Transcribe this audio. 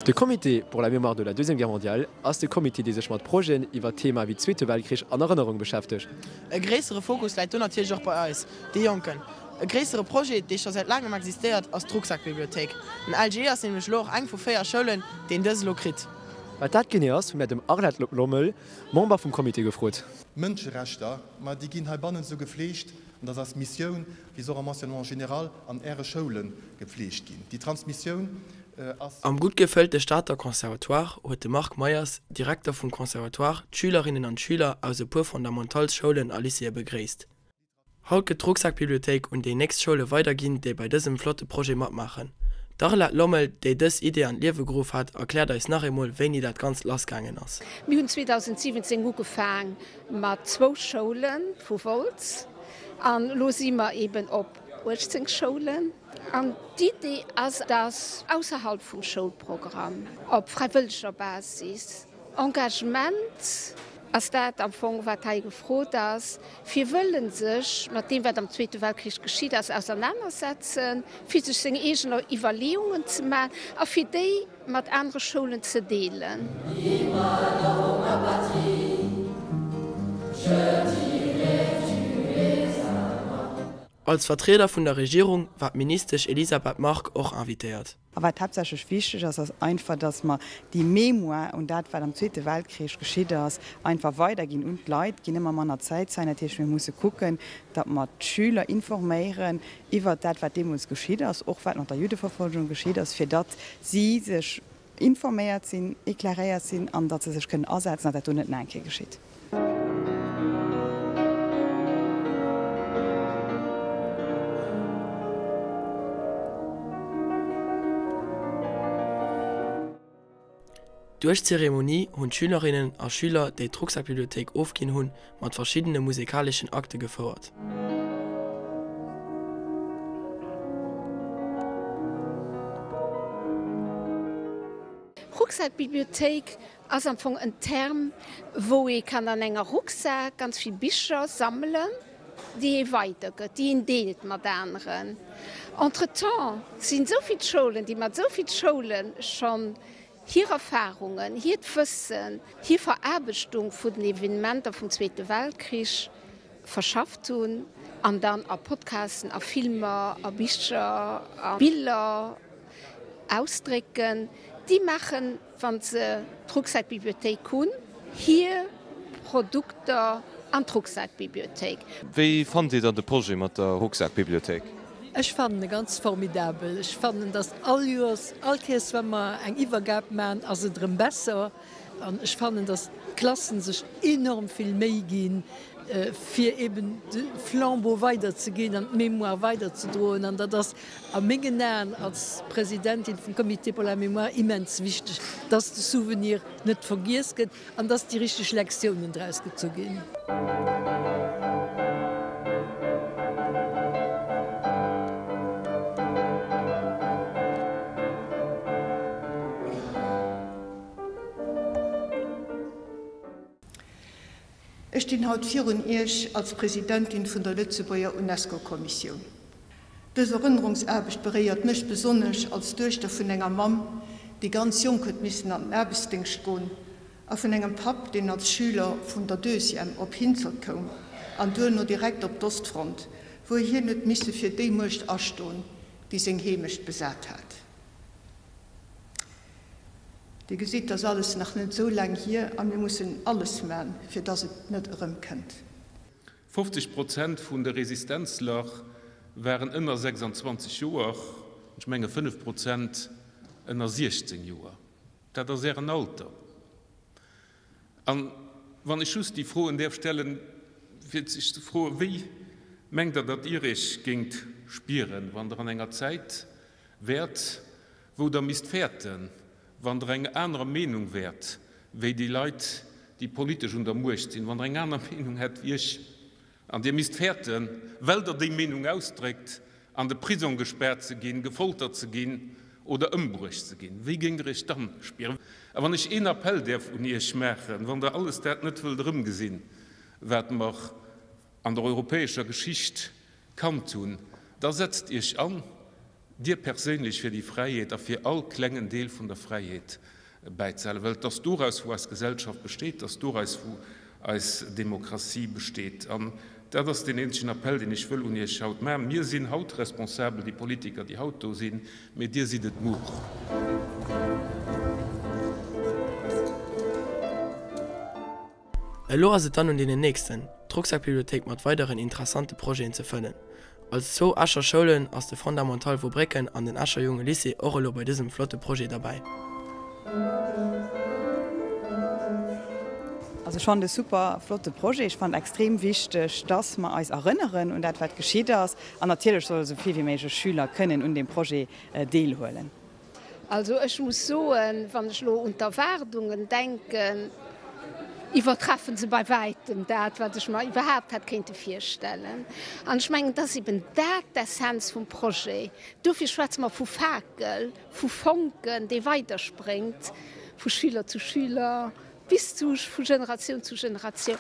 De Comité pour la mémoire de la Deuxième Guerre mondiale ass de Comité, dee sech mat Projeten iwwer Themae wéi Zweete Weltkrich an Erënnerung beschäftegt. E gréissere Fokus läit do natierlech och bei eis, de Jonken. E gréissere Projet, dee scho säit laangem existéiert, ass d'Rucksakbibliothéik. Den LGE ass nämlech elo och eng vu 4 Schoulen, deen dës elo kritt. Wat dat genee ass, hu mär dem Arlette Lommel, Member vum Comité, gefrot. Mënscherechter, ma déi ginn heibannen esou gefleegt, an dat ass eis Missioun, wéi se och am Enseignement général an Äre Schoule gefleegt ginn. Déi Transmissioun ass. Am gutt gefëllte Stater Conservatoire huet de Marc Meyers, Direkter vum Conservatoire, d'Schülerinnen an d'Schüler aus e puer Fondamentalsschoulen a Lycéeë begréisst. Haut gëtt d'Rucksakbibliothéik un déi nächst Schoule weiderginn, déi bei dësem flotte Projet matmaachen. D'Arlette Lommel, déi dës Idee an d'Liewe geruff hat, erkläert eis nach eemol, wéini dat Ganzt lassgaangen ass. Mir hunn 2017 ugefaang mat zwou Schoule vu Wolz an elo si mer eben op 18 Schoulen. An d'Idee ass, dass ausserhalb vum Schoulprogramm, op fräiwëlleger Basis, Engagement ass dat am Fong, wat hei gefrot ass, fir wëllen sech mat deem, wat am Zweete Weltkrich geschitt ass, ausernanersetzen, fir sech seng eegen Iwwerleeungen ze maachen a fir déi mat anere Schoulen ze deelen. Als Vertrieder vun der Regierung war d'Ministesch Elisabeth Margue och invitéiert. A wat haaptsächlech wichteg ass, ass einfach, dass mer déi Mémoire un dat, wat am Zweete Weltkrich geschitt ass, einfach weiderginn un d'Leit. Et ginn ëmmer manner Zäitzeien. Dat heescht, mir musse kucken, datt mer d'Schüler informéieren iwwert dat, wat deemools geschitt ass, och wat mat der Juddeverfolgung geschitt ass, fir datt si sech informéiert sinn, éclairéiert sinn an datt se sech kënnen asetzen, datt dat do net nach eng Kéier geschitt. Duerch d'Zeremonie hunn d'Schülerinnen a Schüler, déi d'Rucksakbibliothéik ofginn hunn, mat verschiddene musekaleschen Akte gefouert. Rucksakbibliothéik ass am Fong en Term, wou ee kann an enger Rucksak ganz vill Bicher sammelen, déi ee weidergëtt, déi een deelt mat aneren. Entretemps sinn esou vill Schoulen, déi mat esou vill Schoule schonn hir Erfarungen, hiert Wëssen, hir Veraarbechtung vun den Evenementer vum Zweete Weltkrich verschafft hunn an dann a Podcasten, a Filmer, a Bicher, a Biller ausdrécken, déi maachen, wa se d'Rucksackbibliothéik hunn, hir Produkter an d'Rucksakbibliothéik. Wéi fannt Dir dann de Projet mat der Rucksakbibliothéik? Ech fannen e ganz formidabel. Ech fannen, dass all Joers, all Kéiers wa mer eng Iwwergab maachen, ass et erëm besser. An ech fannen, dass d'Klassen sech enorm vill Méi ginn, fir eben de Flambeau weiderzeginn an d'Mémoire weiderzedroen. An dat ass a mengen Aen als Presidentin vum Comité pour la mémoire immens wichteg, dass de Souvenir net vergiess gëtt an dass déi richteg Lektiounen draus gezu ginn. Ech stinn haut virun Iech als Presidentin vun der Lëtzebuerger UNESCO-Kommissioun. Dës Erënnerungsaarbecht beréiert mech besonnesch als Duechter vun enger Mamm, déi ganz jonk huet missen an den Aarbechtsdéngscht goen, a vun engem Papp, deen als Schüler vun der Deuxième op Hinzert koum an duerno direkt op d'Ostfront, wou hien huet misse fir déi Muecht astoen, déi seng Heemecht besat hat. Dir gesitt, 't ass alles nach net esou laang hier a mir mussen alles man, fir dass et net erëmkënnt. 50 Prozent vun de Resistenzler waren ënner 26 Joer, ech menge 5 Prozent ënner 16 Joer. Dat ass Ären Alter. A wann ech just déi Froen däerf stellen, fir sech ze froen, Wéi mengt Der, datt Dir Iech géingt spieren, wann Der an enger Zäit wäert, wou Der misst fäerten, wann Der eng anerer Meenung wäert wéi déi Leit, déi politesch un der Muecht sinn, wann Der eng aner Meenung hätt wéi ech an Dir misst fäerten, well Der déi Meenung ausdréckt, an de Prisong gespaart ze ginn, gefoltert ze ginn oder ëmbruecht ze ginn, wéi géingt Der Iech dann spieren? A wann ech een Appell däerf un Iech maachen, wann Der alles dat net wëllt erëmgesinn, wat mer an der europäescher Geschicht kannt hunn, da setzt Iech an. Dir perséinlech fir déi Fräiheet a fir all klengen Deel vun der Fräiheet bäizehalen, well et ass doraus, wou eis Gesellschaft besteet, et ass doraus, wou eis Demokratie besteet. An dat ass deen eenzegen Appell, deen ech wëll un Iech haut maachen. Mir sinn haut responsabel, déi Politiker, déi haut do sinn, mee Dir sidd et muer. Elo ass et dann un deenen Nächsten, d'Rucksackbibliothéik mat weideren interessante Projeten ze fëllen. Als zwou Escher Schoulen ass de Fondamental Wobrécken an den Escher Jonge Lycée och elo bei dësem flotte Projet derbäi. Also ech fannen e super flotte Projet. Ech fannen extrem wichteg, dass mer eis erënneren un dat wat geschitt ass. An natierlech solle sou vill wéi méiglech Schüler kënnen un deem Projet deelhuelen. Also ech muss soen, wann ech elo un d'Erwaardungen denken, iwwertreffen se bei wäitem dat, wat ech mer iwwerhaapt hätt kéinte virstellen. An ech mengen, et ass eben dat d'Essenz vum Projet. Dofir schwätze mer vu Fakel, vu Fonken, dee weiderspréngt vu Schüler zu Schüler bis zu vu Generatioun zu Generatioun.